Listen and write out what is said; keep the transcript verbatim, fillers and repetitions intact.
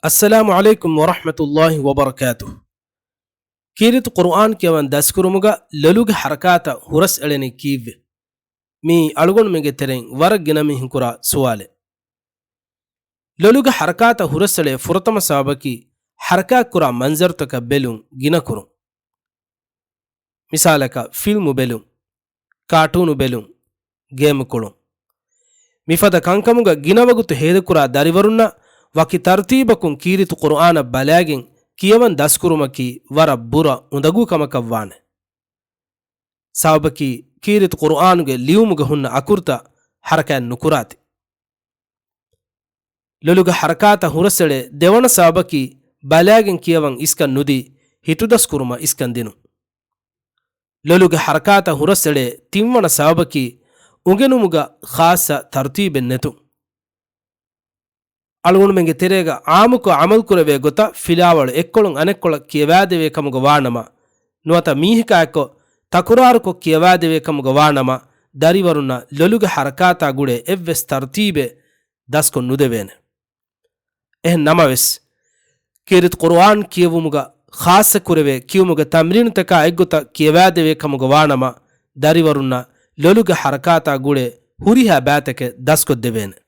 އައްސަލާމު ޢަލައިކުމް ވަރަޙްމަތުﷲި ވަބަރަކާތުހު. ކީރިތި ޤުރުއާން ކިޔަވަން ދަސްކުރުމުގަ ލޮލުގެ ޙަރަކާތަށް ހުރަސް އެޅެނީ ކީއްވެ؟ މިއީ އަޅުގަނޑުމެންގެ ތެރެއިން ވަރަށް ގިނަ މީހުން ކުރާ ސުވާލެއް. ލޮލުގެ ޙަރަކާތަށް ހުރަސްއެޅޭ ފުރަތަމަ ސަބަބަކީ ޙަރަކާތްކުރާ މަންޒަރުތަކަށް ބެލުން ގިނަކުރުން. މިސާލަކަށް ފިލްމު ބެލުން، ކާޓޫނު ބެލުން، ގޭމް ކުޅުން. މިފަދަ ކަންކަމުގަ ގިނަވަގުތު ހޭދަކުރާ ދަރިވަރުންނަށް ވަކި ތަރުތީބަކުން ކީރިތި ޤުރުއާނަށް ބަލާގެން ކިޔަވަން ދަސްކުރުމަކީ ވަރަށް ބުރަ އުނދަގޫ ކަމަކަށްވާނެ. ސަބަބަކީ ކީރިތި ޤުރުއާނުގެ ލިޔުމުގަ ހުންނަ އަކުރުތައް ޙަރަކާތް ނުކުރާތި. ލޮލުގެ ޙަރަކާތަށް ހުރަސްއެޅޭ ދެވަނަ ސަބަބަކީ ބަލާގެން ކިޔަވަން އިސްކަން ނުދީ ހިތުދަސްކުރުމަށް އިސްކަން ދިނުން. ލޮލުގެ ޙަރަކާތަށް ހުރަސްއެޅޭ ތިންވަނަ ސަބަބަކީ އުނގެނުމުގަ ޚާއްޞަ ތަރުތީބެއް ނެތުން. އަޅުގަނޑުމެންގެ ތެރޭގަ ޢާއްމުކޮށް ޢަމަލުކުރެވޭ ގޮތަށް ފިލާވަޅު އެއްކޮޅުން އަނެއްކޮޅަށް ކިޔަވާދެވޭ ކަމުގަ ވާނަމަ، ނުވަތަ މީހަކާއެއްކޮށް ތަކުރާރުކޮށް ކިޔަވާދެވޭ ކަމުގަ ވާނަމަ، ދަރިވަރުންނަށް ލޮލުގެ ޙަރަކާތާ ގުޅޭ އެއްވެސް ތަރުތީބެއް ދަސްކޮށް ނުދެވޭނެ. އެހެން ނަމަވެސް، ކީރިތި ޤުރުއާން ކިޔެވުމުގަ ޚާއްޞަކުރެވޭ ކިޔުމުގެ ތަމްރީނުތަކާ އެއްގޮތަށް ކިޔަވާދެވޭ ކަމުގަ ވާނަމަ، ދަރިވަރުންނަށް ލޮލުގެ ޙަރަކާތާ ގުޅޭ ހުރިހާ ބައިތަކެއް ދަސްކޮށްދެވޭނެ.